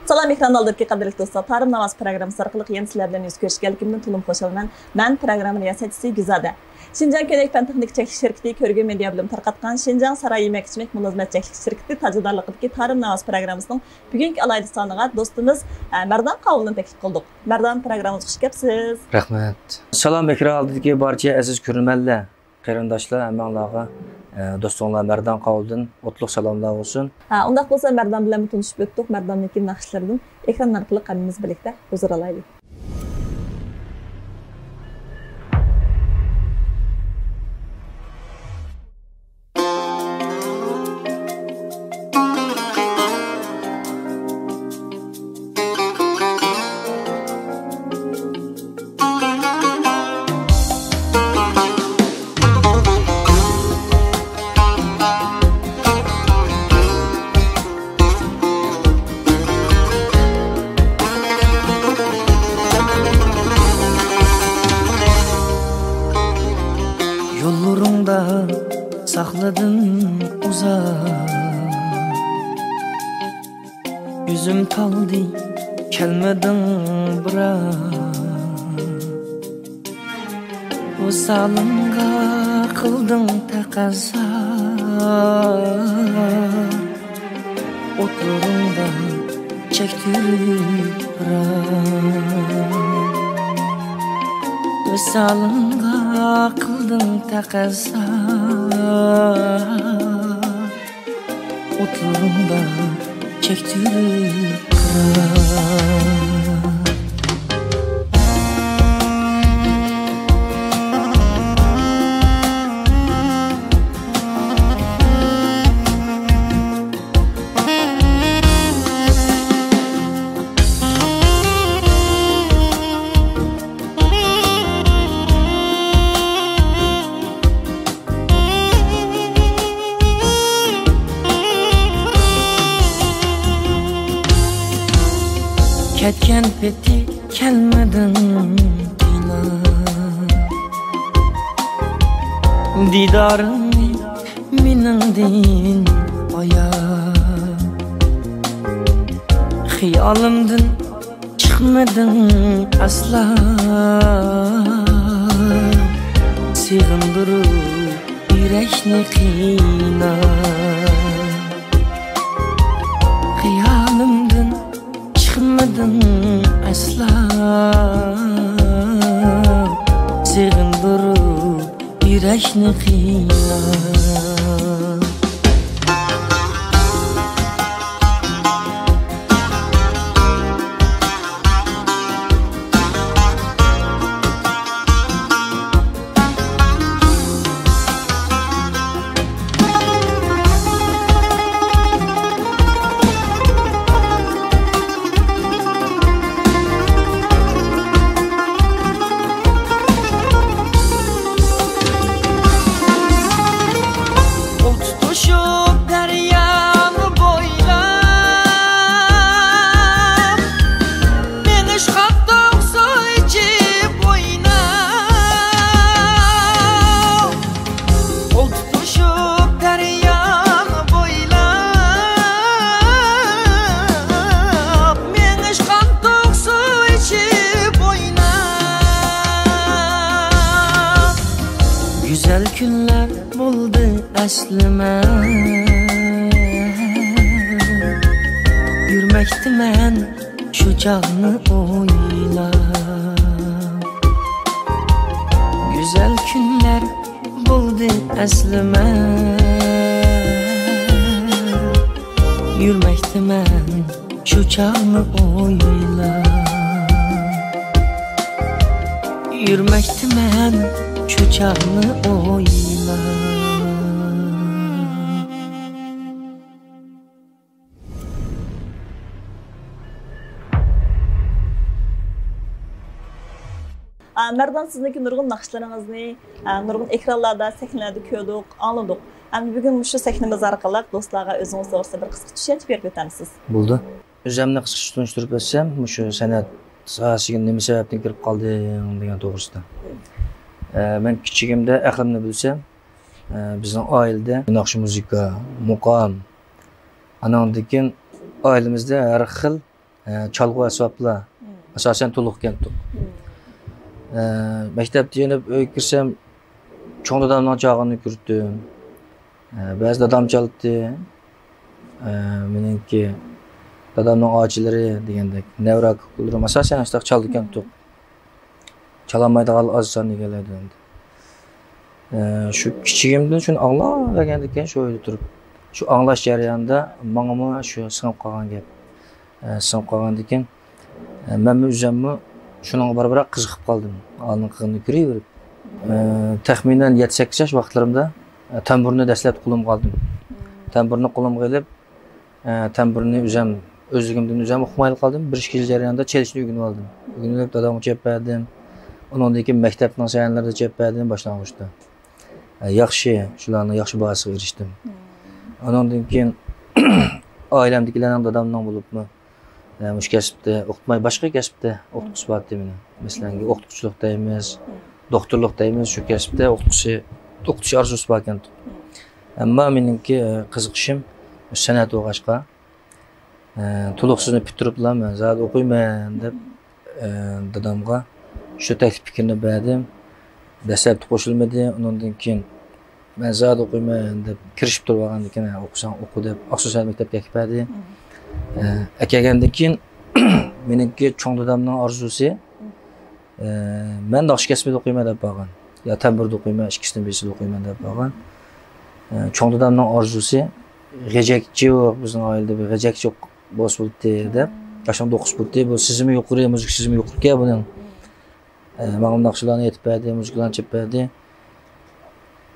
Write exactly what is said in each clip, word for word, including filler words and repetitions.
سالام، ئېكران ئالدىدىكى قەدىرلىك دوستلار، تارىم ناۋاز پروگراممىسى ئارقىلىق يەنە سىلەر بىلەن يۈز كۆرۈشكەنلىكىمدىن تولىمۇ خۇشالمەن. مەن پروگرامما رىياسەتچىسى گۈزادە. شىنجاڭ كۆينەك پەن تېخنىكا چەكلىك شىركىتى كۆرگۈ مېدىيا بۆلۈمى تارقاتقان شىنجاڭ ساراي يېمەك ئىچمەك مۇلازىمەت چەكلىك شىركىتى تاجدارلىقىدىكى تارىم ناۋاز پروگراممىسىنىڭ بۈگۈنكى ئالاھىدە سانىغا دوستىمىز، ئە، مەردان قاۋۇلنى تەكلىپ قىلدۇق. مەردان، پروگراممىمىزغا خۇش كەپسىز. رەھمەت. سالام، ئېكران ئالدىدىكى بارچە ئەزىز كۆرۈرمەنلەر، قېرىنداشلار، ھەممىڭلارغا، ئە، دوستۇڭلار مەردان قاۋۇلدىن ئوتلۇق سالاملار بولسۇن. ھە، ئۇنداق بولسا مەردان بىلەنمۇ تونۇشۇپ ئۆتتۇق. مەرداننىڭكى ناخشىلىرىدىن ئېكران ئارقىلىق ھەممىمىز بىرلىكتە ھۇزۇر ئالايلى. يوللىرىڭدا ساقلىدىم ئۇزاق، يۈزۈم تالدى، كەلمىدىڭ بىراق. ۋىسالىڭغا قىلدىڭ تەقەززا، ئوتلىرىڭدا چەكتۈرۈپ بىراق. ۋىسالىڭغا قىلدىڭ تەقەززا، ئوتلىرىڭدا چەكتۈرۈپ قىراق. كەتكەن پېتى كەلمىدىڭ قىينا، دىدارىڭنى مېنىڭدىن ئايا. خىيالىمدىن چىقمىدىڭ ئەسلا، سېغىندۇرۇپ يۈرەكنى قىيناپ. خىيالىمدىن چىقمىدىڭ ئەسلا، سېغىندۇرۇپ يۈرەكنى قىيناپ. قول تۇتۇشۇپ دەريانى بويلاپ، مېڭىشقانتۇق سۇ ئىچىپ ئويناپ. قول تۇتۇشۇپ دەريانى بويلاپ، مېڭىشقانتۇق سۇ ئىچىپ ئويناپ. گۈزەل كۈنلەر بولدى ئەسلىمە، يۈرمەكتىمەن شۇ چاغنى ئويلاپ. گۈزەل كۈنلەر بولدى ئەسلىمە، يۈرمەكتىمەن شۇ چاغنى ئويلاپ. يۈرمەكتىمەن شۇ چاغنى ئويلاپ. ئا، مەردان، سىزنىڭكى نۇرغۇن ناخشىلىرىڭىزنى، ئا، نۇرغۇن ئېكرانلاردا، سەھنىلەردە كۆردۇق، ئاڭلىدۇق. ئەمدى بۈگۈن مۇشۇ سەھنىمىز ئارقىلىق دوستلارغا ئۆزىڭىز توغرىسىدا بىر قىسقىچە چۈشەنچە بېرىپ ئۆتەمسىز؟ بولدى. ئۆزۈمنى قىسقىچە تونۇشتۇرۇپ ئۆتسەم، مۇشۇ سەنئەت ساھەسىگە نېمە سەۋەبتىن كىرىپ قالدىڭ دېگەن توغرىسىدا. ئە، مەن كىچىكىمدە ئەقلىمنى بىلسەم، ئە، بىزنىڭ ئائىلىدە ناخشا، مۇزىكا، مۇقام، ئاناندىن كېيىن ئائىلىمىزدە ھەر خىل ئە، چالغۇ ئەسۋابلار، مم. ئاساسەن تولۇق كەلتۇق. مم. ئە، مەكتەپتىن يېنىپ ئۆيگە كىرسەم، چوڭ دادامنىڭ چالغىنىنى كۆرەتتىم. ئە، بەزى دادام چالاتتى. ئە، مېنىڭكى دادامنىڭ ئاچىلىرى دېگەندەك، نەۋرە ئاكا-ئۇكىلىرىم ئاساسەن ئاشۇنداق چالىدىكەنتۇق. مم. چالالمايدىغان ئاز سان ئىكەنلەر دېدى. ئە، شۇ كىچىكىمدىن شۇنى ئاڭلاۋەرگەندىكىن شۇ ئۆيدە تۇرۇپ، شۇ ئاڭلاش جەريانىدا ماڭىمۇ شۇ سىڭىپ قالغان گەپ. ئە، سىڭىپ قالغاندىكىن، ئە، مەنمۇ ئۆزۈممۇ شۇنىڭغا بارا-بارا قىزىقىپ قالدىم. ئانىنىڭ قىلغىنىنى كۆرۈۋېرىپ. ئە، تەخمىنەن يەتتە سەككىز ياش ۋاقىتلىرىمدا، ئە، تەمبۇرنى دەسلەپتە قولۇمغا ئالدىم. تەمبۇرنى قولۇمغا ئېلىپ، ئە، تەمبۇرنى ئۆزۈم، ئۆزلۈكۈمدىن ئۆزۈم ئۇقمايلا قالدىم. بىر ئىككى يىل جەريانىدا چېلىشنى ئۆگىنىۋالدىم. ئۆگىنىپ، دادامغا چېلىپ بەردىم. ئۇنىڭدىن كېيىن مەكتەپنىڭ سەھنىلىرىدە چېلىپ بەردىم، باشلانغۇچتا. ئە، ياخشى، شۇلارنىڭ ياخشى باھاسىغا ئېرىشتىم. مم. ئۇنىڭدىن كېيىن ئائىلەمدىكىلەرنىڭ، دادامنىڭ بولۇپمۇ، ئە، مۇشۇ كەسىپتە ئوقۇتماي، باشقا كەسىپتە ئوقۇتقۇسى بار ئىدى مېنىڭ. مەسىلەن، مم. ئوقۇتقۇچىلىق دەيمىز، مم. دوختۇرلۇق دەيمىز، شۇ كەسىپتە ئوقۇتقۇسى، ئوقۇتۇش ئارزۇسى بار ئىكەن. مم. ئەمما مېنىڭكى، ئە، قىزىقىشىم سەنئەت بولغاچقا، ئە، تولۇقسىزنى پۈتتۈرۈپلا مەن زادى ئوقۇيمەن دەپ، ئە، دادامغا شۇ تەكلىپ پىكىرنى بەردىم. دەسلەپتە قوشۇلمىدى. ئۇنىڭدىن كېيىن مەن زادى ئوقۇيمەن دەپ كىرىشىپ تۇرۇۋالغاندىن كېيىن، ئە، ئوقۇساڭ ئوقۇ دەپ ئاقسۇ سەنئەت مەكتەپكە ئەكىپ بەردى. مم. ئە، ئەكەلگەندىن كېيىن مېنىڭكى چوڭ دادامنىڭ ئارزۇسى، ئە، مەن ناخشا كەسپىدە ئوقۇيمەن دەپ بارغان. يا تەمبۇردا ئوقۇيمەن، ئىككىسىدىن بىرسىدە ئوقۇيمەن دەپ بارغان. ئە، چوڭ دادامنىڭ ئارزۇسى، غېجەكچى بىزنىڭ ئائىلىدە بىر غېجەكچى بولسا بولاتتى دەپ، مم. ياشنىڭ دوقۇسى بولاتتى. بۇ سېزىمى يۇقىرى، مۇزىكا سېزىمى يۇقىرىكەن بۇنىڭ. ئە، ماڭا ناخشىلارنى ئېيتىپ بەردى، مۇزىكىلارنى چېلىپ بەردى.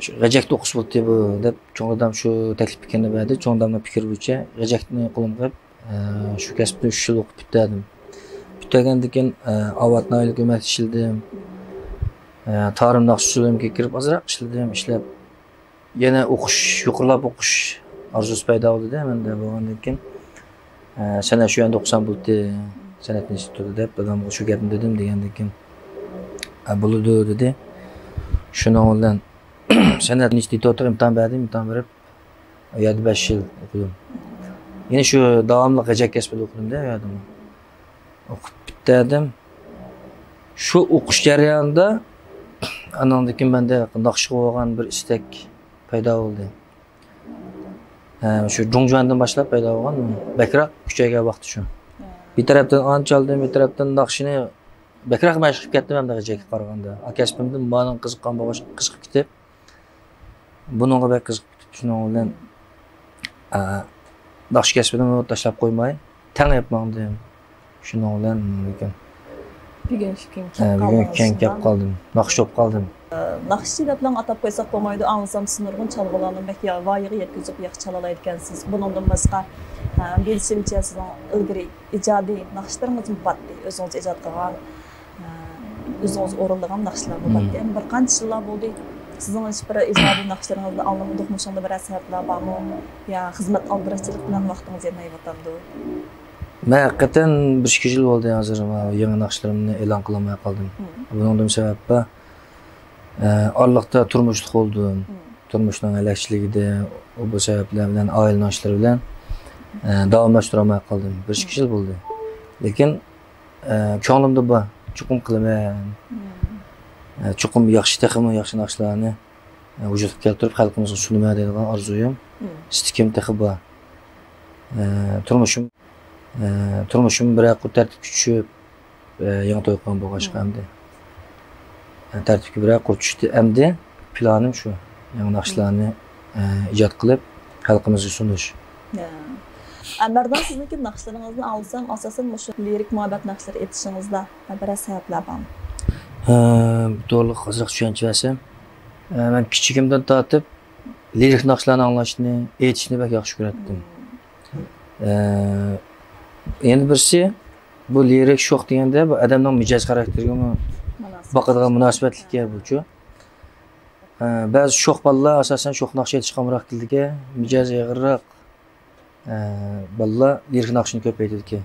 شۇ غېجەكتە ئوقۇسا بولاتتى بۇ دەپ، چوڭ دادام شۇ تەكلىپ پىكىرنى بەردى. چوڭ دادامنىڭ پىكرى بويىچە غېجەكنى قولۇمغا ئېلىپ، ئە، شۇ كەسىپتە ئۈچ يىل ئوقۇپ پۈتتۈردۈم. پۈتتۈرگەندىن كېيىن، ئە، ئاۋات ناھىيەلىك ئۆمەكتە ئىشلىدىم. ئە، تارىم ناخشا ئۈستىلىمىگە كىرىپ ئازراق ئىشلىدىم، ئىشلەپ، يەنە ئوقۇش، يۇقىرىلاپ ئوقۇش ئارزۇسى پەيدا بولدى-دە مەندە. بولغاندىن كېيىن، ئە، سەن شۇ يەردە ئوقۇساڭ بولاتتى، سەنئەت ئىنستىتۇتىدا دەپ دادامغا شۇ گەپنى دېدىم. دېگەندىن كېيىن، ئە، بولىدۇ دېدى. شۇنىڭ بىلەن سەنئەت ئىنستىتۇتىغا ئىمتىھان بەردىم، ئىمتىھان بېرىپ، ئۇ يەردە بەش يىل ئوقۇدۇم. يەنە شۇ داۋاملىق غېجەك كەسپىدە ئوقۇدۇم-دە، ئۇ يەردىمۇ. ئوقۇپ پۈتتۈردۈم. شۇ ئوقۇش جەريانىدا ئانىڭدىن كېيىن مەندە ناخشىغا بولغان بىر ئىستەك پەيدا بولدى. ھە، شۇ جۇڭجۈەندىن باشلاپ پەيدا بولغان، بەكرەك كۈچەيگەن ۋاقتى شۇ. بىر تەرەپتىن ئانى چالدىم، بىر تەرەپتىن ناخشىنى بەكرەك مەشىق قىلىپ كەتتىم ھەمدە غېجەككە قارىغاندا. ئا، كەسپىمدىن مانىڭ قىزىققان بولغاچ قىزىقىپ كېتىپ، بۇنىڭغا بەك قىزىقىپ كېتىپ، شۇنىڭ بىلەن، ئا، ناخشا كەسپىنىمۇ تاشلاپ قويماي، تەڭ ئېلىپ ماڭدىم. شۇنىڭ بىلەن لېكىن، بۈگۈن شۇ كۈنگە ئە، كەپ بۈگۈن قالدىڭىز كەڭ كەپ شۇنداق؟ قالدىم. ناخشا بولۇپ قالدىم. ئە، ناخشىچى دەپلا ئاتاپ قويساق بولمايدۇ، ئاڭلىسام سىز نۇرغۇن چالغۇلارنى بەك يا-، ۋايىغا يەتكۈزۈپ ياخشى چالالايدىكەنسىز. بۇنىڭدىن باشقا، ئە، بىلىشىمچە سىزنىڭ ئىلگىرى ئىجادىي ناخشىلىرىڭىزمۇ بارتتى، ئۆزىڭىز ئىجاد قىلغان، ئە، ئۆزىڭىز ئورۇنلىغان ناخشىلارمۇ مم. بارتتى. ئەمما بىر قانچە يىللار بولدى، سىزنىڭ ھېچ بىر ئىجادىي ناخشىلىرىڭىزنى ئاڭلىمىدۇق، مۇشۇنىڭدا بىرەر سەۋەبلەر بارمۇ؟ يا خىزمەت ئالدىراشچىلىق بىلەن ۋاقتىڭىز يەتمەيۋاتامدۇ؟ مەن ھەقىقەتەن بىر ئىككى يىل بولدى ھازىر ماۋۇ يېڭى ناخشىلىرىمنى ئېلان قىلالماي قالدىم. مم. بۇنىڭدىمۇ سەۋەب بار. ئە، ئارىلىقتا تۇرمۇشلۇق بولدۇم. مم. تۇرمۇشنىڭ ھەلەكچىلىكىدە، ئۇ بۇ سەۋەبلەر بىلەن، ئائىلە ناخشىلىرى بىلەن، ئە، داۋاملاشتۇرالماي قالدىم. بىر ئىككى مم. يىل بولدى. لېكىن، ئە، كۆڭلۈمدە بار. چوقۇم قىلىمەن. مم. ئە، چوقۇم ياخشى، تېخىمۇ ياخشى ناخشىلارنى، ئە، ۋۇجۇدقا كەلتۈرۈپ خەلقىمىزغا سۇنىمەن دەيدىغان ئارزۇيۇم، مم. ئىستىكىم تېخى بار. ئە، تۇرمۇشۇم، ئە، تۇرمۇشۇم بىرەر قۇر تەرتىپكە چۈشۈپ، ئە، يېڭى توي قىلغان بولغاچقا مم. ئەمدى. ئە، تەرتىپكە بىرەر قۇر چۈشتى. ئەمدى پىلانىم شۇ. يېڭى ناخشىلارنى، ئە، ئىجاد قىلىپ، خەلقىمىزگە سۇنۇش. يا. ئە، مەردان، سىزنىڭكى ناخشىلىرىڭىزنى ئاڭلىسام، ئاساسەن مۇشۇ لىرىك مۇھەببەت ناخشىلىرى ئېيتىشىڭىزدا بىرەر سەۋەبلەر بارمۇ؟ ھە، بۇ توغرىلىق ئازراق چۈشەنچە بەرسەم. ئە، مەن كىچىكىمدىن تارتىپ لىرىك ناخشىلارنى ئاڭلاشنى، ئېيتىشنى بەك ياخشى كۆرەتتىم. مم. ئە، يەنە بىرسى، بۇ لىرىك شوخ دېگەندە، بۇ ئادەمنىڭ مىجەز خاراكتېرىگىمۇ مۇناسىۋەت. باقىدىغان مۇناسىۋەتلىككەن بۇچۇ. ئە، بەزى شوخ بالىلار ئاساسەن شوخ ناخشا ئېيتىشقا ئامراق كېلىدىكەن، مىجەزى ئېغىرراق، ئە، بالىلار لىرىك ناخشىنى كۆپ ئېيتىدىكەن.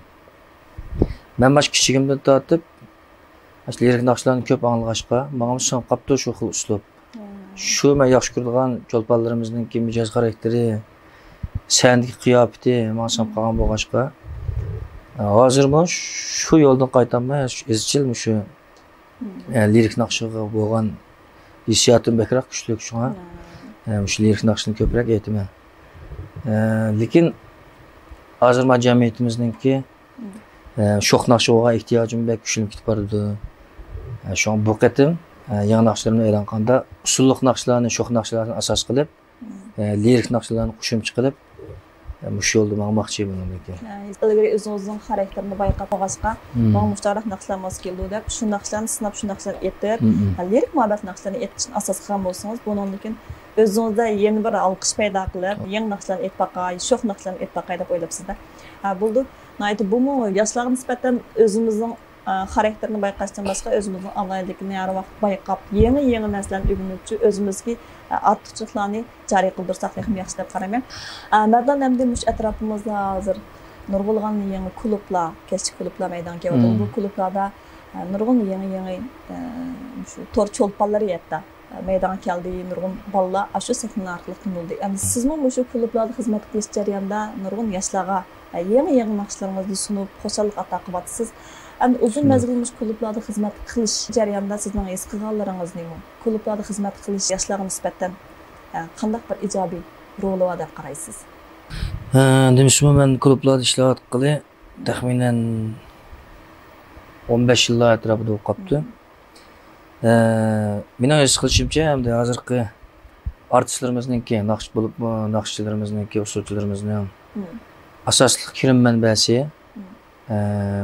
مەن مانا كىچىكىمدىن تارتىپ، مانا لىرىك ناخشىلارنى كۆپ ئاڭلىغاچقا، ماڭىمۇ سىڭىپ قاپتۇ شۇ خىل ئۇسلۇب. مم. شۇ مەن ياخشى كۆرىدىغان چولپانلىرىمىزنىڭكى مىجەز خاراكتېرى، سەھنىدىكى قىياپىتى ماڭا سىڭىپ قالغان بولغاچقا، ھازىرمۇ شۇ يولدىن قايتالماي، ئىزچىل مۇشۇ، ئە، لىرىك ناخشىغا بولغان ھېسسىياتىم بەكرەك كۈچلۈك، شۇڭا، ئە، مۇشۇ لىرىك ناخشىنى كۆپرەك ئېيتىمەن. ئە، لېكىن ھازىر ما جەمئىيىتىمىزنىڭكى، ئە، شوخ ناخشىغا بولغان ئېھتىياجىمۇ بەك كۈچلىنىپ كېتىپ بارىدۇ. ئە، شۇڭا بۇ قېتىم، ئە، يېڭى ناخشىلىرىمنى ئېلان قىلغاندا ئۇسسۇللۇق ناخشىلارنى، شوخ ناخشىلارنى ئاساس قىلىپ، ئە، لىرىك ناخشىلارنى قوشۇمچە قىلىپ، ئە، مۇشۇ يولدا ماڭماقچى بۇنىڭدىن كېيىن. ئىلگىرى ئۆزىڭىزنىڭ خاراكتېرىنى بايقاپ قالغاچقا، ماڭا مۇشۇنداق ناخشىلار ماس كېلىدۇ دەپ، شۇ ناخشىلارنى سىناپ، شۇ ناخشىلارنى ئېيتىپ، لىرىك مۇھەببەت ناخشىلارنى ئېيتىشنى ئاساس قىلغان بولسىڭىز، بۇنىڭدىن كېيىن ئۆزىڭىزدە يەنە بىر ھالقىش پەيدا قىلىپ، يېڭى ناخشىلارنى ئېيتىپ باقاي، شوخ ناخشىلارنى ئېيتىپ باقاي دەپ ئويلاپسىز-دە. ھە، بولىدۇ. ناھايىتى بۇمۇ ياشلارغا نىسبەتەن ئۆزىمىزنىڭ ئا، خاراكتېرنى بايقاشتىن باشقا، ئۆزىمىزنىڭ ئالاھىدىلىكىنى ھەر ۋاقىت بايقاپ، يېڭى، يېڭى نەرسىلەرنى ئۆگىنىۋېتىشى، ئۆزىمىزدىكى، ئا، ئارتۇقچىلىقلارنى جارى قىلدۇرساق تېخىمۇ ياخشى دەپ قارايمەن. ئا، مەردان، ئەمدى مۇشۇ ئەتراپىمىزدا ھازىر نۇرغۇنلىغان يېڭى كۇلۇبلار، كەچلىك كۇلۇبلار مەيدانغا كېلىۋاتىدۇ. بۇ كۇلۇبلاردا، ئا، نۇرغۇن يېڭى، يېڭى، ئا، مۇشۇ تور چولپانلىرى ھەتتا مەيدانغا كەلدى، نۇرغۇن بالىلار ئاشۇ سەھنىلەر ئارقىلىق تونۇلدى. ئەمدى سىزمۇ مۇشۇ كۇلۇبلاردا خىزمەت قىلىش جەريانىدا نۇرغۇن ياشلارغا، ئە، يېڭى، يېڭى ناخشىلىرىڭىزنى سۇنۇپ، خۇشاللىق ئاتا قىلىۋاتىسىز. ئەمدى ئۇزۇن مەزگىل مۇشۇ كۇلۇبلاردا خىزمەت قىلىش جەريانىدا سىزنىڭ ھېس قىلغانلىرىڭىز نېمە؟ كۇلۇبلاردا خىزمەت قىلىش ياشلارغا نىسبەتەن، ئە، قانداق بىر ئىجابىي رولى بار دەپ قارايسىز؟ ھە، دېمىسىمۇ، مەن كۇلۇبلاردا ئىشلەۋاتقىلى تەخمىنەن ئون بەش يىللار ئەتراپىدا بولۇپ قاپتۇ. ئە، مېنىڭ ھېس قىلىشىمچە، ئەمدى ھازىرقى ئارتىسلىرىمىزنىڭكى، ناخشا بولۇپمۇ ناخشىچىلىرىمىزنىڭكى، ئۇسسۇلچىلىرىمىزنىڭ ئاساسلىق كىرىم مەنبەسى، ئە،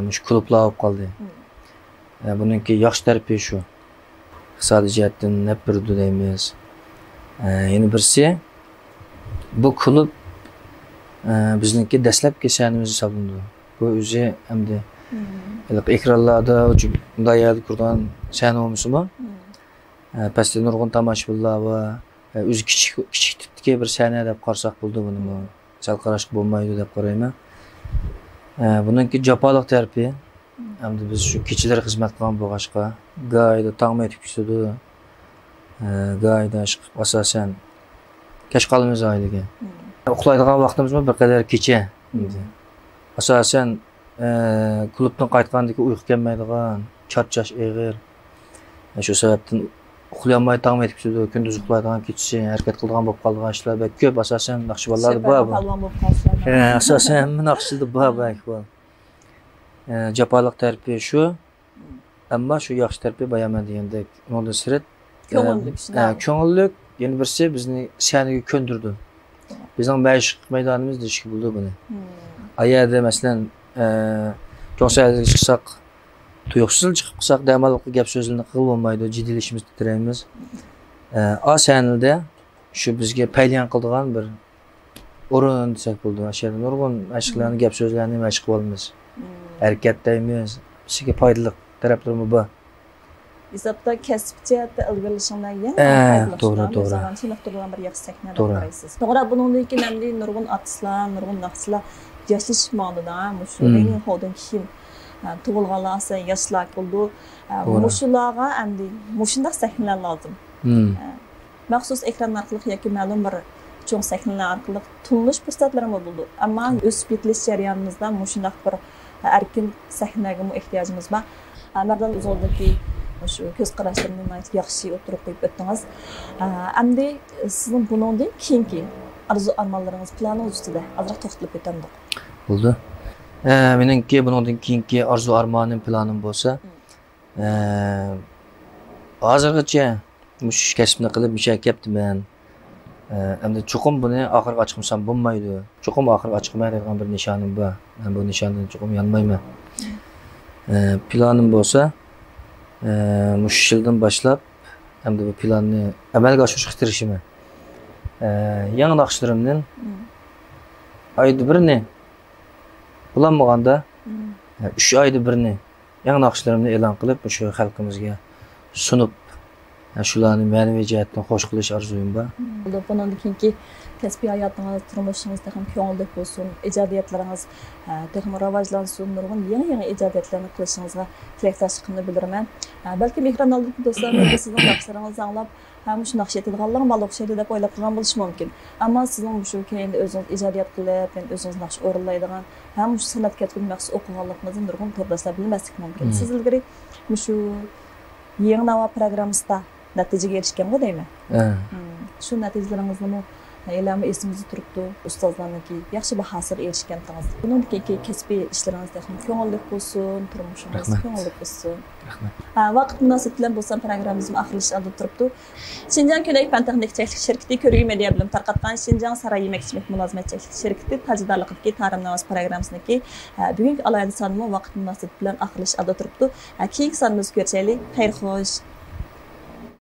مۇشۇ كۇلۇبلار بولۇپ قالدى. ئە، بۇنىڭكى ياخشى تەرىپى شۇ. ئىقتىسادىي جەھەتتىن نەپ بېرىدۇ دەيمىز. ئە، يەنە بىرسى، بۇ كۇلۇب، ئە، بىزنىڭكى دەسلەپكى سەھنىمىز ھېسابلىنىدۇ. بۇ ئۆزى ئەمدى ھېلىقى ئېكرانلاردا، مۇنداق يەردە كۆرىدىغان سەھنە بولمىسىمۇ، ئە، پەستە نۇرغۇن تاماشىبىنلار بار. ئە، ئۆزى كىچىك، كىچىك تىپتىكى بىر سەھنە دەپ قارىساق بولىدۇ بۇنىمۇ. سەل قاراشقا بولمايدۇ دەپ قارايمەن. ئە، بۇنىڭكى جاپالىق تەرىپى، ئەمدى بىز شۇ كېچىلەر خىزمەت قىلغان بولغاچقا، گاھىدا تاڭمۇ ئېتىپ كېتىدۇ. ئە، گاھىدا ئىشقىلىپ ئاساسەن كەچ قالىمىز ئائىلىگە. ئۇخلايدىغان ۋاقتىمىزمۇ بىر قەدەر كېچە. ئاساسەن، ئە، كۇلۇبتىن قايتقاندىكى ئۇيقۇ كەلمەيدىغان، چارچاش ئېغىر. شۇ سەۋەبتىن ئۇخلىيالماي تاڭمۇ ئېتىپ كېتىدۇ. كۈندۈز ئۇخلايدىغان، كېچىسى ھەرىكەت قىلىدىغان بولۇپ قالىدىغان ئىشلار بەك كۆپ. ئاساسەن ناخشىبانلاردا بار بۇ. پالۋان بولۇپ قالسىلار. ئاساسەن ھەممە ناخشىچىلاردا بار بۇ ئەھۋال. ئە، جاپالىق تەرىپى شۇ. ئەمما شۇ ياخشى تەرىپى بايا مەن دېگەندەك، ئۇنىڭدىن سىرت، كۆڭۈللۈك، ئە، شۇنداق. كۆڭۈللۈك، يەنە بىرسى بىزنى سەھنىگە كۆندۈرىدۇ. بىزنىڭ مەشىق مەيدانىمىز دېيىشكە بولىدۇ بۇنى. ئا يەردە، مەسىلەن، ئە، چوڭ سەھنىگە چىقساق، تۇيۇقسىزلا چىقىپ قالساق، دەماللىققا گەپ سۆزلەرنى قىلغىلى بولمايدۇ، جىددىيلىشىمىز، تىترەيمىز. ئە، ئا سەھنىدە شۇ بىزگە پەيلىيان قىلىدىغان بىر ئورۇن دېسەك بولىدۇ. ئاشۇ يەردە نۇرغۇن مەشىقلەرنى، گەپ سۆزلەرنى مەشىق قىلىۋالىمىز. ھەرىكەت دەيمىز. بىزگە پايدىلىق تەرەپلىرىمۇ بار. ھېسابتا كەسىپ جەھەتتە ئىلگىرىلىشىڭلار يەنە ئە، پايدىلىق توغرا، شۇنداق. توغرا. مەسىلەن، چېنىقتۇرىدىغان بىر ياخشى سەھنە دەپ توغرا. قارايسىز. توغرا، بۇنىڭدىن كېيىن ئەمدى نۇرغۇن ئارتىسلار، نۇرغۇن ناخشىچىلار ياشىشىپ ماڭىدۇ-دە، مۇشۇ رېنگىڭ خودىن كېيىن، ئە، تۇغۇلغانلار ئاساسەن ياشلار بولىدۇ. ئە، توغرا. مۇشۇلارغا ئەمدى مۇشۇنداق سەھنىلەر لازىم. ئە، مەخسۇس ئېكران ئارقىلىق ياكى مەلۇم بىر چوڭ سەھنىلەر ئارقىلىق تونۇلۇش پۇرسەتلىرىمۇ بولىدۇ. ئەمما ئۆسۈپ يېتىلىش جەريانىمىزدا مۇشۇنداق بىر ئەركىن سەھنىگىمۇ ئېھتىياجىمىز بار. مەردان ئۆزىڭىزنىڭكى مۇشۇ كۆز قاراشلىرىنى ناھايىتى ياخشى ئوتتۇرىغا قويۇپ ئۆتتىڭىز. ئەمدى سىزنىڭ بۇنىڭدىن كېيىنكى ئارزۇ ئارمانلىرىڭىز، پىلانىڭىز ئۈستىدە ئازراق توختىلىپ ئۆتەمدۇق؟ بولدى. مېنىڭكى بۇنىڭدىن كېيىنكى ئارزۇ ئارمانىم، پىلانىم بولسا، ئە، ھازىرغىچە مۇشۇ كەسىپنى قىلىپ مۇشۇ يەرگە كەپتىمەن. ئە، ئەمدى چوقۇم بۇنى ئاخىرغا ئاچىقمىسام بولمايدۇ. چوقۇم ئاخىرغا ئاچىقماي دەيدىغان بىر نىشانىم بار. مەن بۇ نىشاندىن چوقۇم يانمايمەن. ئە، پىلانىم بولسا، ئە، مۇشۇ يىلدىن باشلاپ ئەمدى بۇ پىلاننى ئەمەلگە ئاشۇرۇشقا تىرىشىمەن. ئە، يېڭى ناخشىلىرىمدىن ئايدا بىرنى، بولالمىغاندا، ئە، ئۈچ ئايدا بىرنى يېڭى ناخشىلىرىمنى ئېلان قىلىپ، مۇشۇ خەلقىمىزگە سۇنۇپ، شۇلارنى مەنىۋى جەھەتتىن خوش قىلىش ئارزۇيۇم بار. بۇنىڭدىن كېيىنكى كەسپىي ھاياتىڭىز، تۇرمۇشىڭىز تېخىمۇ كۆڭۈللۈك بولسۇن، ئىجادىيەتلىرىڭىز تېخىمۇ راۋاجلانسۇن، نۇرغۇن يېڭى يېڭى ئىجادىيەتلەرنى قىلىشىڭىزغا تىلەكداشلىقىمنى بىلدۈرىمەن. بەلكىم ئېكران ئالدىدىكى دوستلار سىزنىڭ ناخشىلىرىڭىزنى ئاڭلاپ، ھە مۇشۇ ناخشا ئېيتىدىغانلار ماڭا ئوخشايدۇ دەپ ئويلاپ قالغان بولۇشى مۇمكىن. ئەمما سىزنىڭ مۇشۇ كەينىدە ئۆزىڭىز ئىجادىيەت قىلىپ، يەنە ئۆزىڭىز ناخشا ئورۇنلايدىغان، ھە مۇشۇ سەنئەتكە ئەتكۈن مەخسۇس ئوقۇغانلىقىڭىزنى نۇرغۇن تورداشلار بىلمەسلىكى مۇمكىن. سىز ئىلگىرى مۇشۇ يېڭى ناۋا پروگراممىسىدا نەتىجىگە ئېرىشكەنغۇ دەيمەن. شۇ نەتىجىلىرىڭىزنىمۇ ھېلىمۇ ئېسىڭىزدە تۇرۇپتۇ، ئۇستازلارنىڭكى ياخشى باھاسىغا ئېرىشكەنتىڭىز. بۇنىڭدىن كېيىنكى كەسپىي ئىشلىرىڭىز تېخىمۇ كۆڭۈللۈك بولسۇن، تۇرمۇشىڭىز كۆڭۈللۈك بولسۇن. ھە، ۋاقىت مۇناسىۋىتى بىلەن بولسام پروگراممىمىزمۇ ئاخىرلىشىش ئالدىدا تۇرۇپتۇ. شىنجاڭ كۆينەك پەن تېخنىكا چەكلىك شىركىتى كۆرگۈ مېدىيا بىلەن تارقاتقان شىنجاڭ ساراي يېمەك ئىچمەك مۇلازىمەت چەكلىك شىركىتى تاجدارلىقىدىكى تارىم ناۋاز پروگراممىسىنىڭكى، ھە، بۈگۈنكى ئالاھىدە سانىمۇ ۋاقىت مۇناسىۋىتى بىلەن ئاخىرلىشىش ئالدىدا تۇرۇپتۇ. ھە، كېيىنكى سانىمىزدا كۆرۈشەيلى. خەير خوش.